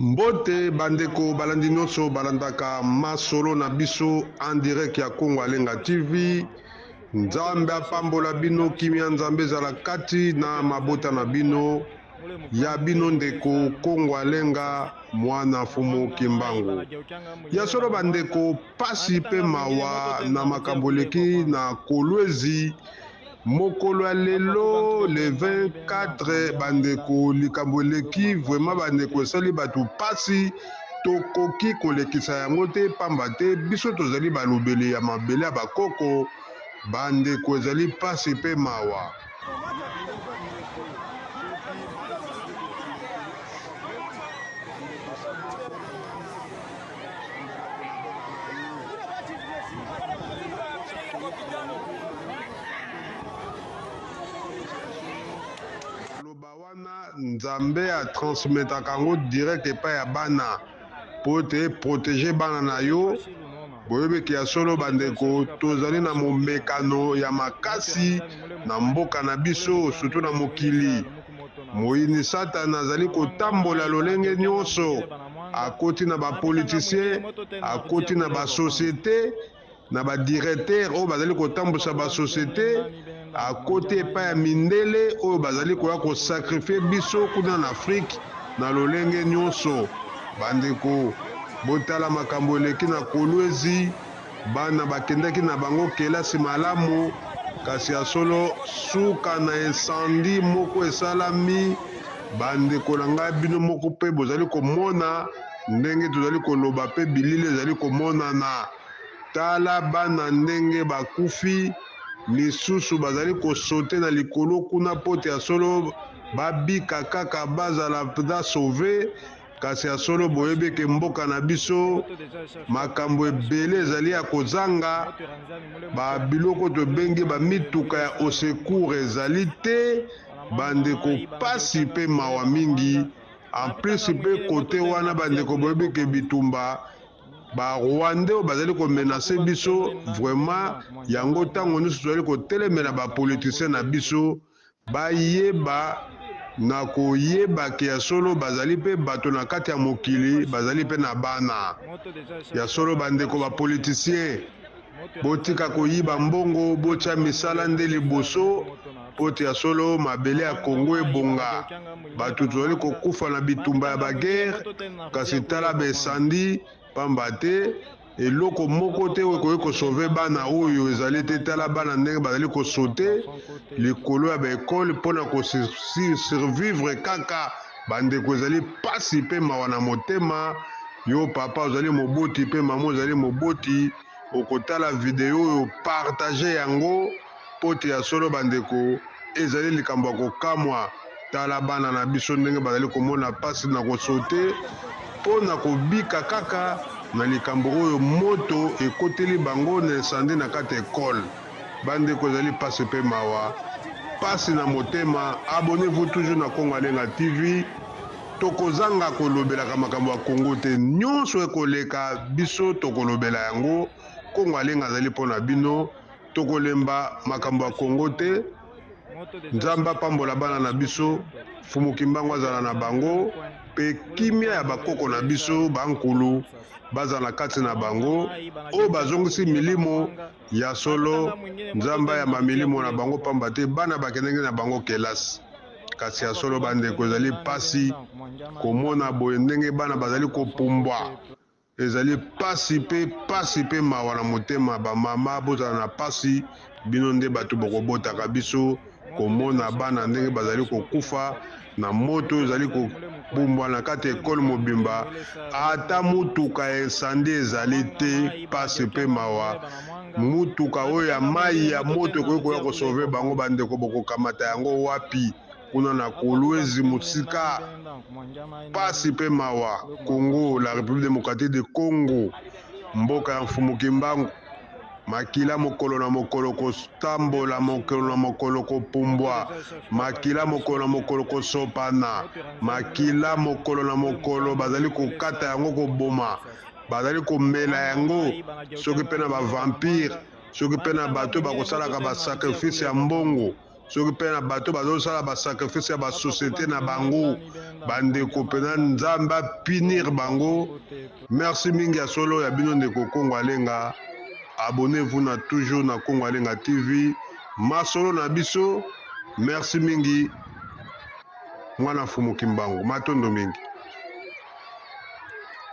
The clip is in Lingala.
Mbote bandeko balandi nyonso balandaka masolo na biso en direct ya Kongo Alenga TV. Nzambe apambola bino, kimia Nzambe ezala kati na mabota na bino. Ya bino ndeko Kongo Alenga mwana Fumu Kimbangu. Ya solo bandeko, pasi pe mawa na makambo eleki na Kolwezi. Mokolo ya lelo le 24 bandeko likambo eleki vraiment bandeko esali bato pasi tokoki kolekisa yango te pamba te biso tozali balobeli ya mabele ya bakoko bandeko ezali pasi pe mawa. Maloba wana Nzambe a transmetaka yango direct epai ya bana po ete proteger bana na yo. Boyebi ke ya solo bandeko tozali na momekano ya makasi na mboka na biso surtout na mokili. Moyini Satana azali kotambola lolenge nyonso, akoti na ba politiciens, akoti na ba societes, na ba directeurs oyo bazali kotambusa ba societes, akoti epai ya mindele oyo bazali koya ko sacrifier biso kuna na Afrique na lolenge nyonso. Bandeko, botala makambo eleki na Kolwezi, bana bakendaki na bango kelasi malamu, kasi ya solo suka na incendie moko esalami. Bandeko na ngai, bino moko mpe bozali komona ndenge tozali koloba mpe bilili ezali komonana. Tala bana ndenge bakufi, misusu bazali ko sauter na likolo kuna mpo te ya solo babika kaka bazala mpenza sauve. Kasi ya solo boyebi ke mboka na biso makambo ebele ezali ya kozanga, ba biloko tobengi ba mituka ya au secours ezali te, bandeko pasi pe mawa mingi. En plus pe cote wana bandeko boyebi ke bitumba ba rwandais oyo bazali ko menacer biso vraiment yango tango nionso tozali kotelemela ba politiciens na biso bayeba na koyeba ke ya solo bazali pe bato na kati ya mokili bazali pe na bana ya solo bandeko ba politiciens Botika koyiba mbongo botia misala nde liboso po te ya solo mabele ya Congo ebonga. Batu tozali kokufa na bitumba ya ba guerre kasi tala ba incendie pamba te eloko moko te oyo ekoki ko sauver bana oyo ezali te tala bana ndenge bazali ko sauter likolo ya ba ecole pona ko survivre kaka bandeko ezali pasi pe mawa na motema. Yo papa ozali moboti pe mama ozali moboti okotala video oyo partage yango po te ya solo bandeko ezali likambo ya kokamwa tala bana na biso ndenge bazali komona pasi na kosote po na kobika kaka na likambo oyo moto ekoteli bango na incendie na kati ya ecole bandeko ezali pasi pe mawa pasi na motema abonnez-vous toujours na Kongo Alenga TV. Tokozanga kolobelaka makambo ya Congo te nionso ekoleka biso tokolobela yango Kongo Alenga azali mpo na bino tokolemba makambo ya Congo te Nzambe apambola bana na biso Mfumu Kimbangu azala na bango pe kimia ya bakoko na biso ba nkulu bazala kati na bango oyo bazongisi milimo ya solo Nzambe ayamba milimo na bango pamba te bana bakendeki na bango kelasi. Kasi ya solo bandeko ezali pasi komona boye ndenge bana bazali kopumbwa ezali pasi pe pasi pe mawa na motema ba mama bozala na pasi bino nde bato bokobotaka biso komona bana ndenge bazali kokufa na moto ezali kopumbwa na kati ya ekole mobimba ata motuka ya incendie ezali te pasi pe mawa Mutuka oyo ya mayi ya moto ekoki koya ko sauver bango ba ndeko bokokamata yango wapi kuna na Kolwezi mosika pasi pe mawa Congo la Republique democratique de Congo mboka ya Mfumu Kimbangu makila mokolo na mokolo kotambola mokolo na mokolo kopumbwa makila mokolo na mokolo kosopana makila mokolo na mokolo bazali kokata yango koboma Bazali komela yango soki pe na ba vampires, soki pe na bato oyo bakosalaka ba sacrifices ya mbongo, Soki mpe na bato bazosala basacrifice ya basociété na bango, bandeko, mpena Nzambe apunir bango. Merci mingi ya solo ya bino ndeko Kongo Alenga. Abonnez-vous na toujours na Kongo Alenga TV, masolo na biso. Merci mingi, mwana Fumu Kimbangu, matondo mingi.